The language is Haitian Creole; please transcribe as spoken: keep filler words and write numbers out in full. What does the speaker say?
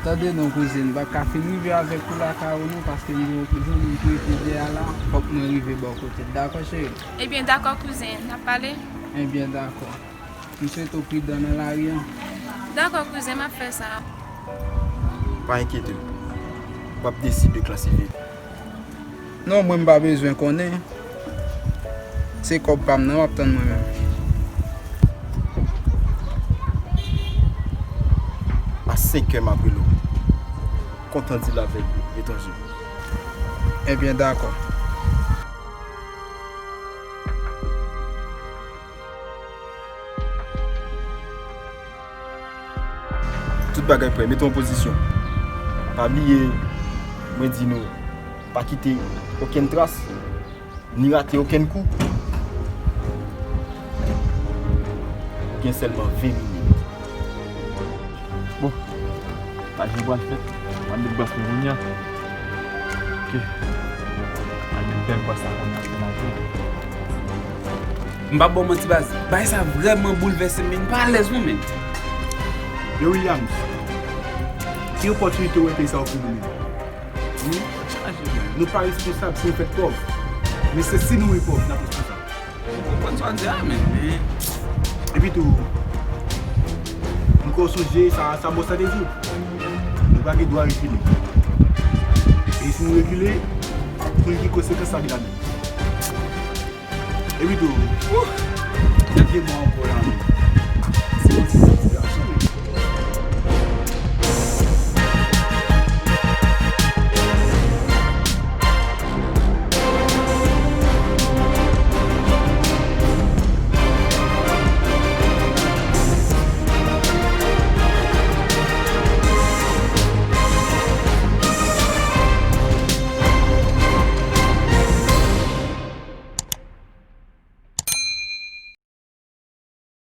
Tande non kouzin, m p ap ka fin rive avèk ou lakay ou non, paske m gen yon zanmi m pou etidye a la, fòk mwen rive bò kote l. Dakò cheri? Ebyen dakò kouzen, n ap pale. Ebyen dakò. M swete w pridan nan lari a. Dakò kouzen, m ap fè sa. Pa enkyete w. W ap desi de klasife. Non, mwen m pa bezwen konnen. Se kòb pa m nan w ap tann mwen menm. A senk è m ap rele w. Kontan deal avèk ou, etranje. Ebyen dakò. Tout bagay prè, mete w an pozisyon. Pa bliye, mwen di nou, pa kite okenn tras, ni rate okenn kou. Ou gen sèlman ven minit. Bon, pa jan pral fèt, mwen met bas mwen kounye a. Ok. Mwen met bèl bas la kounye a, se maten. M p ap ba w manti baz, bagay sa vrèman boulvèse m, men m pa alèz non, men. Yo Williams, ki opòtinite w wè peyi sa ofri nou menm? Hmm? Nou pa responsab si nou fèk pòv, men se si nou ri pòv n ap responsab. Ou konprann sa w di a, men, men. Epi tou, m kwè w sonje sa, sa bòs la te di w. Nou pa gen dwa rekile. E si nou rekile, konnen ki konsekans sa gen ladan l. Epi tou, y ap gen mò ankò la, men. Se yon ti